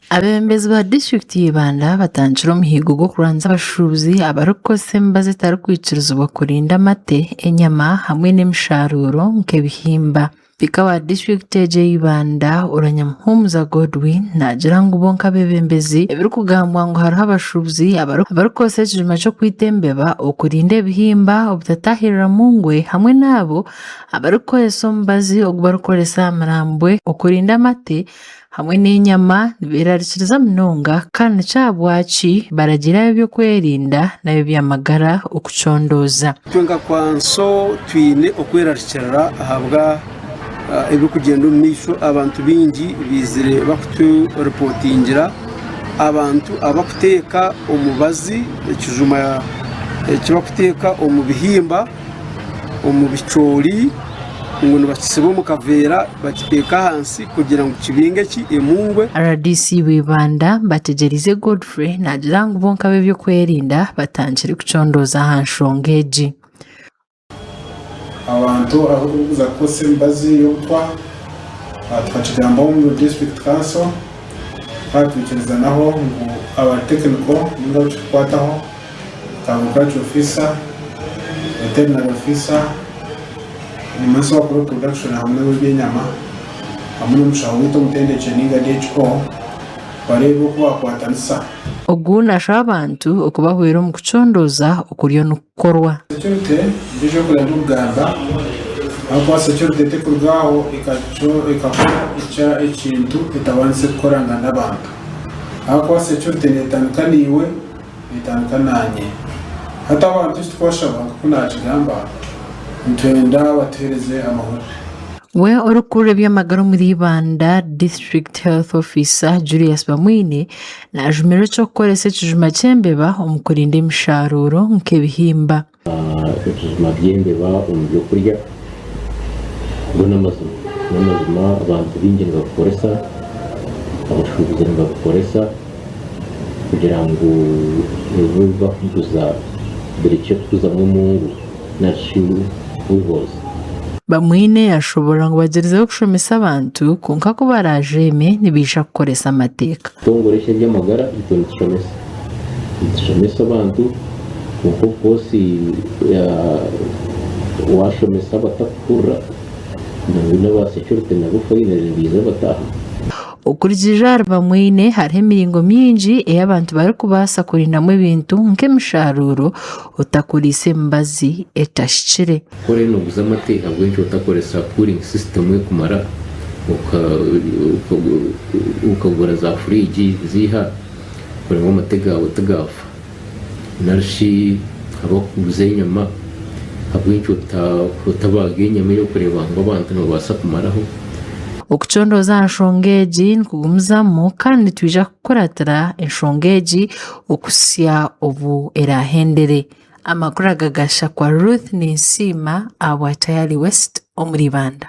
Abeebembezi ba disiturikiti ya Ibanda batandikire omuhiigo gw'okurwanisa abashuubuzi abarikukozesa emibazi etarikwikirizibwa kurinda amate, enyama hamwe n'emisharuuro nk'ebihimba. Sipiika wa disiturikiti egi eya Ibanda, Oranyamuhumuza Godwin naagira ngu bo nk'abeebembezi ebirikugambwa ngu hariho abashuubuzi abarikukozesa ekijuma ky'okwita embeba okurinda ebihimba obutatahiriramu ngwe hamwe n'abo abarikukozesa omubazi ogu barikukoresa aha mirambwe okurinda amate hamwe n'enyama nibeerarikiriza munonga kandi nikyo ahabwaki baragiire ab'eby'okwerinda n'ab'eby'amagara okucondooza. Itwe nka Kwanso twine okwerarikirira ahabwa ebirikugyenda omu maisho. Abantu baingi baizire bakuturipotingira abantu abakuteeka omubazi ekijuma eki bakuteeka omu bihimba. omu bicoori ngu nibakisiba omu kaveera bakiteeka ahansi kugira ngu kibinge ki emungwe. Rdc w'Ibanda, Bategyereize Godfrey naagira ngu bo nk'ab'eby'okwerinda batandikire kucondooza aha nshonga egi. Abantu abarikuza kukozesa emibazi y'obutwa tukakigambaho omu district council twatwikirizanaho ngu aba technical ninga abu kirikukwataho nka agriculture officer, veterinary officer, omumanyiso wa crop production hamwe n'ow'ebyenyama hamwe n'omushaho waitu omutendekye ninga DHO bareebe oku bakwatanisa. Ogu nashaba abantu okubahwera omu kucondooza okuriyo nikukorwa. Security nikyo ekyokurya ndikugamba ahabw'okuba security terikuruga aho ekakora ekintu etabaanise kukorangana n'abantu ahabw'okuba security netandika naiwe. Nitandika naanye. Hati abantu eki turikubashaba nk'oku naakigamba, nitwenda batuheereze amahurire. We orikukurira eby'amagara omuri Ibanda District Health Officer Julius Bamwine najumirira eky'okukoresa ekijuma ky'embeba omu kurinda emisharuuro nk'ebihimba. Ebijuma by'embeba omu by'okurya go n'amazima. N'amazima abantu baingi nibabikoresa, abashuubuzi nibabikoresa kugira ngu ebi barikuguza birekye kuzamu omungu nari shi weevils. Bamwine yashoborora ngu bagyerizeho kushomesa abantu kwonka ku baraajeeme nibaija kukoresa amateeka. Ekitongore eky'eby'amagara itwe nitushomesa. Nitushomesa abantu kwonka of course washomesa abatakuhurira nangwa n'aba security nabo finally nibaija bataaha. Okurugiirira ahari Bamwine, hariho emiringo mingi ei abantu barikubaasa kurindamu ebintu nk'emisharuuro otakoriise emibazi etahikire. Ku oriyo nooguza amate ahabw'enki otakoresa cooling system ekumara okagura za furiigi ziiha kureba ngu amate gaawe tigaafa nari shi abarikuguza enyama ahabw'enki otabaaga enyama ey'okureeba ngu abantu nibabaasa kumaraho. Okucondooza aha nshonga egi nikugumizamu kandi nitwija kukuratira enshonga egi okuhitsya obu eraahendere. Amakuru aga gashakwa Ruth Ninsiima ahabwa Tayali West omuri Ibanda.